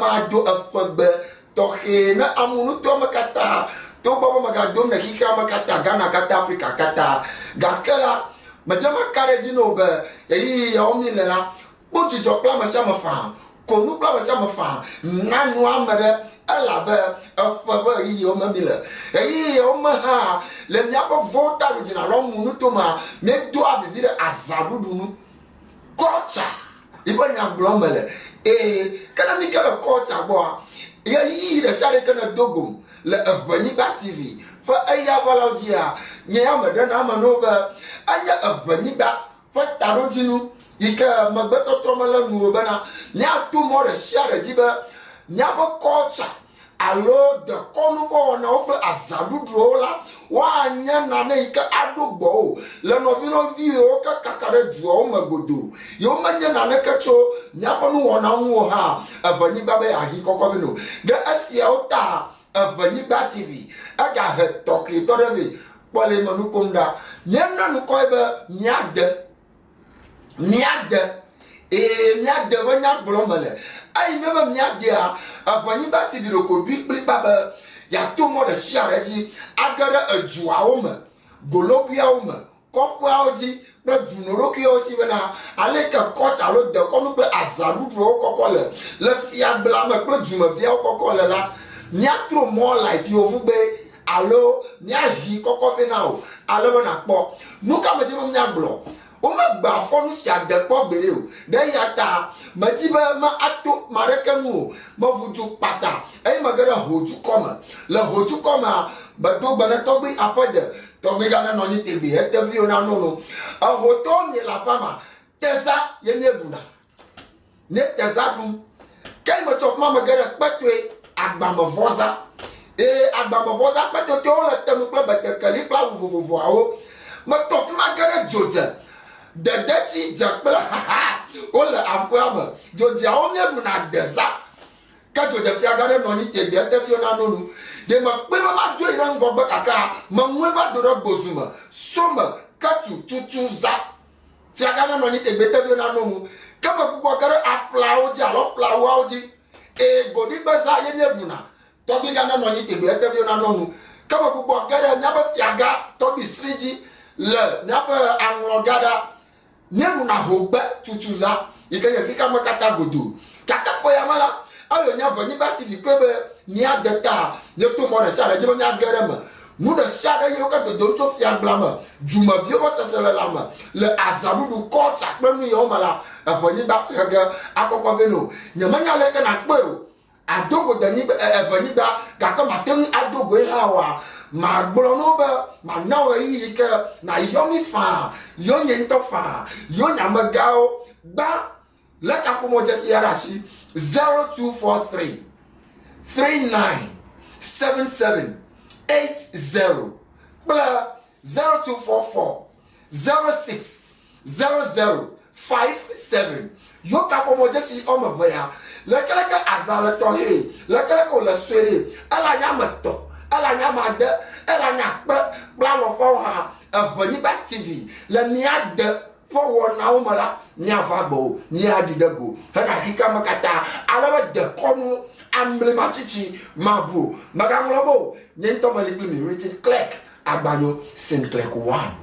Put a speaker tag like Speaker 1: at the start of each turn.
Speaker 1: mado eƒegbe tɔxɛ ne amunutoa me katã, togbɔ be megadom le xexea me katã, Ghana katã, Afrika katã. Gake la, medze maka ɖe edzi na wò be ɣeyiɣi yawo mí le la, kpɔ dzidzɔ kple ame sia ame faa, ko nu kple ame sia ame faa, na nu ame ɖe, elabe eƒe ƒe ɣeyiɣiwo me mí le. Ɣeyiɣi yawo me hã, le míaƒe Volta Region alo amunutomea, míedoa vivi ɖe azãɖuɖu ŋu. Kɔltsa yi ƒe nya gblɔm mele. Ee, ke ne míke ɖe kɔltsa gbɔa, ɣeyiɣi ɖe sia ɖe ke nèdo gom le Eʋenyigba TV ƒe eyaʋalawo dzia, nye ya meɖena eme na wo be enye Eʋenyigba ƒe taɖodzinu yi ke megbetɔtrɔ mele nuwò bena míato mɔ ɖe sia ɖe dzi be míaƒe kɔltsa alo dekɔnu ƒe wɔnawo kple azãɖuɖuwo la, woanye nane yi ke aɖo gbɔwò le nɔvinɔviwo ke kaka ɖe duawo me godoo. Yewo menye naneke tso míaƒe nuwɔnawo ŋu o hã, Eʋenyigba be yeahi kɔkɔ vɛ no. Ɖe esiawo ta Eʋenyigba TV egahe tɔxɛtɔ ɖe vɛ. Kpɔ le eme nu kom ɖa. Míena nukɔe be míade. Míade. Ee, míade ƒe nya gblɔm mele. Eyi nye be míadea, Eʋenyigba TV ɖeko ɖoe kplikpa be yeato mɔ ɖe sia ɖe dzi age ɖe eduawo me, golokuiawo me, kɔƒeawo dzi kple dunoɖokuiawo si bena aleke kɔtsa alo dekɔnu kple azãɖuɖuawo kɔkɔ le le fiagblea me kple dumeviawo kɔkɔ le la, míatro mɔ light yovugbe alo míahi kɔkɔ vɛ na wò ale be nàkpɔ. Nuka medi be míagblɔ? Womegbe afɔ nu sia de kpɔ gbeɖe o. Ɖe eya ta medi be mato ame aɖeke nu o. Meʋu du kpata eye mege ɖe Ho-dukɔ me. Le Ho-dukɔ mea, medo gbe ne tɔgbui aƒede. Tɔgbui gã nenɔ anyi tegbee eteviwo nano nu. Ehotɔwo mie le aƒea mea, teza ye míeɖuna. Nye teza ɖum. Ke yi metsɔ kuma mege ɖe kpetoe agbamevɔza. Eye agbamevɔza kpetotoewo le tenu kple betekeli kple awu vovovoawo. Metɔ fi ma ge ɖe dzodze. Dedetsi dze kple haha wole aƒea me. Dzodzeawo míeɖuna deza. Ke dzodze fiagã ɖe nɔ anyi tegbee eteviwo nano nu. Ɖe mekpɔe be madzo yi ɖe ŋgɔgbe kakea, meŋue va do ɖe gbozu me, some, ketu, tutu, za. Fiagã nenɔ anyi tegbee teviwo nano nu. Ke megbugbɔ ge ɖe aƒlawo dzi alo ƒlawuawo dzi. Ee, goɖigbeza ye míeɖuna. Tɔgbuigã nenɔ anyi tegbee teviwo nano nu. Ke megbugbɔ ge ɖe míaƒe fiagã tɔgbui sri dzi le míaƒe aŋlɔgã ɖa. Míeɖuna hogbe tutuza yi ke nye xexeame katã godoo. Gake ƒe ya me la, eye wònye ʋenyigba TV koe be míade ta. Míeto mɔ ɖe sia ɖe dzi be míage ɖe eme. Nu ɖe sia ɖe yi woke dodom tso fiagblea me, dumeviwo ƒe seselelãme le azãɖuɖu, kɔltsa kple nu yawo me la, eʋenyigba he ge akɔkɔ vɛ no. Nyemenya aleke nàkpɔe o. Àdo go denyigba, e, eʋenyigba, gake màte ŋu ado goe hã oa? Magblɔ na wo be mana wò ɣeyiɣi yi ke nàyɔ mí faa, yɔ nye ŋutɔ faa, yɔ nye amegãwo gbã. Lé kaƒomɔdzesi ya ɖe asi, 0243 39 77 80 kple 0244 06 00 57. Yewo kaƒomɔdzesi woame eve ya, lekeleke azã le tɔxɛ, lekeleke wòle sue ɖe, ele anyi ame etɔ̃, ele anyi ame ade, ele anyi akpe kple alɔfawo hã. Eʋenyigba TV le mía de ƒe wɔnawo me la, míava gbɔwò, míaɖi ɖe go hena xexea me katã, ale be dekɔnu amlimatsitsi mabu o. Mègaŋlɔ be o, nye ŋutɔ meli kpli mi, written clerk Agbanyo, Sinclair One.